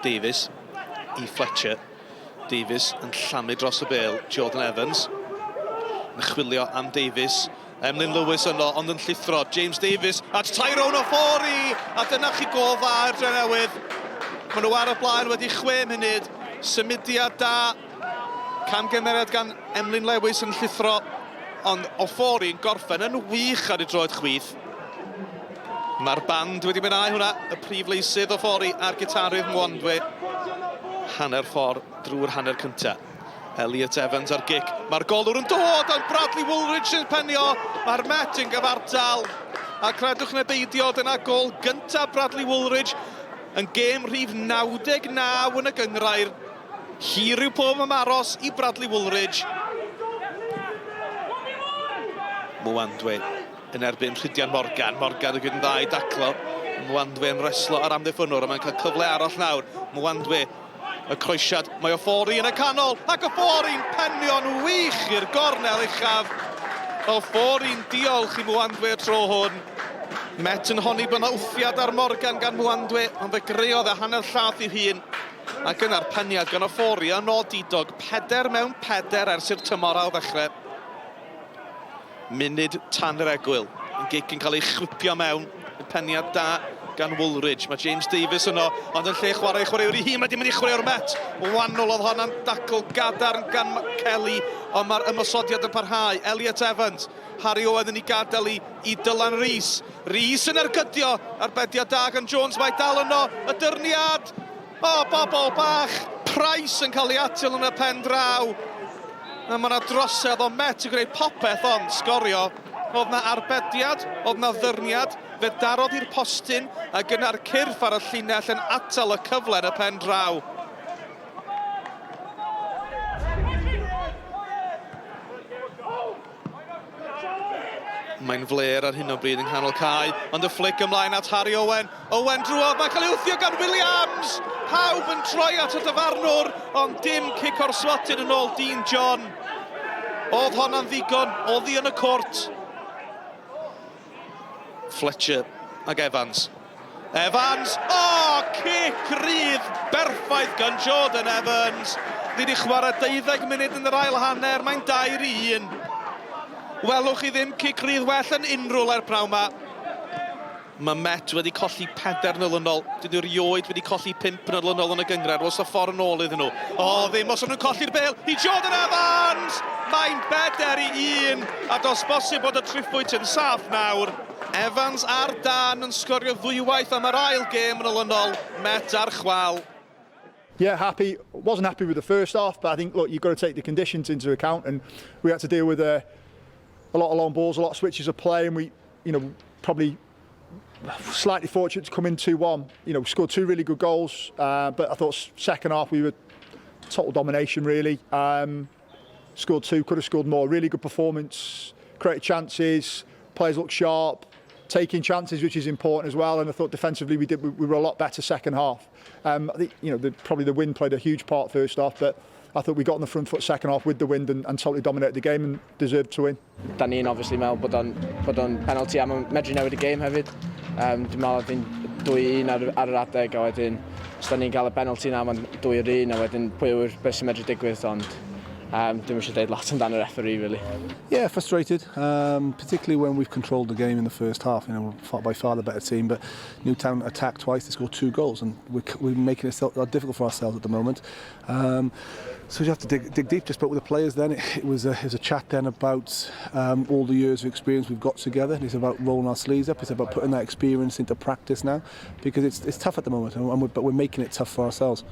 Davies i Fletcher. Davies yn llamu dros y bêl. Jordan Evans yn chwilio am Davies. Emlyn Lewis yno, ond yn llithro. James Davies at Tyrone Ofori! A dyna chi gôl dda i'r Drenewydd. Maen nhw ar y blaen wedi 6 munud. Symudiad da. Camgymeriad gan Emlyn Lewis yn llithro. Ond Ofori yn gorffen yn wych ar ei droed chwith. Mae'r band wedi mwynhau hwnna, y prif leisydd Ofori a'r gitarydd Mwandwe. Hanner ffordd drwy'r hanner cyntaf. Elliot Evans ar gic. Mae'r golwr yn dod, ond Bradley Woolridge yn penio. Mae'r Met yn gyfartal. A credwch neu beidio, dyna gol gyntaf Bradley Woolridge yn gêm rhif 99 yn y gynghrair. Hir yw pob am aros i Bradley Woolridge. Mwandwe yn erbyn Rhydian Morgan. Morgan yn gwneud yn dda i daclo. Mwandwe yn reslo ar amddiffynnwr, a mae'n cael cyfle arall nawr. Mwandwe Y croesiad, mae Ofori yn y canol, ac Ofori'n penio'n wych i'r gornel uchaf. Ofori'n diolch i Mwandwe y tro hwn. Met yn honni bod yna wthiad ar Morgan gan Mwandwe, ond fe greodd e hanner llath i'w hun. Ac yna'r peniad gan Ofori yn odidog, 4 mewn 4 ers i'r tymor ail ddechrau. Munud tan yr egwyl. Yn gic yn cael ei chwipio mewn. Y peniad da gan Woolridge. Mae James Davies yno, ond yn lle chwarae chwaraewr i hun, mae di mynd i chwaraewr Met. Wahanol oedd honna'n dacl gadarn gan Kelly, ond mae'r ymosodiad yn parhau. Elliot Evans, Harry Owen yn ei gadael i, i Dylan Rees. Rees yn ergydio, arbediad da gan Jones, mae dal yno, y dyrniad! O, bobl bach! Price yn cael ei atal yn y pen draw. A mae yna drosedd o Met yn gwneud popeth ond sgorio. Oedd na arbediad, oedd na ddyrniad, fe darodd i'r postyn ac yna'r cyrff ar y llinell yn atal y cyfle yn y pen draw. Mae'n flêr ar hyn o bryd yng nghanol cae, ond y fflic ymlaen at Harry Owen. Owen drwodd, mae'n cael ei wthio gan Williams! Pawb yn troi at y dyfarnwr, ond dim cic o'r smotyn yn ôl Dean John. Oedd honna'n ddigon, oddi yn y cwrt. Fletcher ag Evans. Evans! O, oh, cic rydd berffaith gan Jordan Evans. Ni wedi chwarae 12 munud yn yr ail hanner, mae'n 2-1. Welwch chi ddim cic rydd well yn unrhyw le'r pnawn ma. Mae Met wedi colli pedair yn olynol. Dyn nhw rioed wedi colli pump yn olynol yn y gynghrair. Oes 'na ffordd yn ôl iddyn nhw? O, ddim os o'n nhw'n colli'r bêl i Jordan Evans! Mae'n 4-1, a does bosib bod y triphwynt yn saff nawr. Evans ar dân yn sgorio ddwywaith am yr ail gêm yn olynol, Met ar chwâl. Yeah, happy. Wasn't happy with the first half, but I think, look, you've got to take the conditions into account, and we had to deal with a, a lot of long balls, a lot of switches of play, and we, you know, probably slightly fortunate to come in 2-1. You know, scored two really good goals, but I thought second half we were total domination, really. Scored two, could have scored more. Really good performance, created chances, players looked sharp, taking chances, which is important as well. And I thought defensively we did we, we were a lot better second half. I think you know the, probably the wind played a huge part first half, but I thought we got on the front foot second half with the wind and, and totally dominated the game and deserved to win. Da ni'n obviously meddwl bod o'n bod o'n penalty a mae'n medru newid y game hefyd. Dwi'n meddwl oedd hi'n 2-1 ar, ar yr adeg a wedyn os da ni'n cael y penalty na mae'n 2-1 a wedyn pwy yw'r beth sy'n medru digwydd ond dwi'm eisiau deud lot amdan y referee really. Yeah, frustrated, particularly when we've controlled the game in the first half. You know, we're by far the better team, but Newtown attacked twice, they scored two goals, and we're, we're making it so difficult for ourselves at the moment. So you have to dig, dig deep. Just spoke with the players then. It, it, was, a, it was a chat then about all the years of experience we've got together. It's about rolling our sleeves up. It's about putting that experience into practice now because it's, it's tough at the moment, and, and we're, but we're making it tough for ourselves.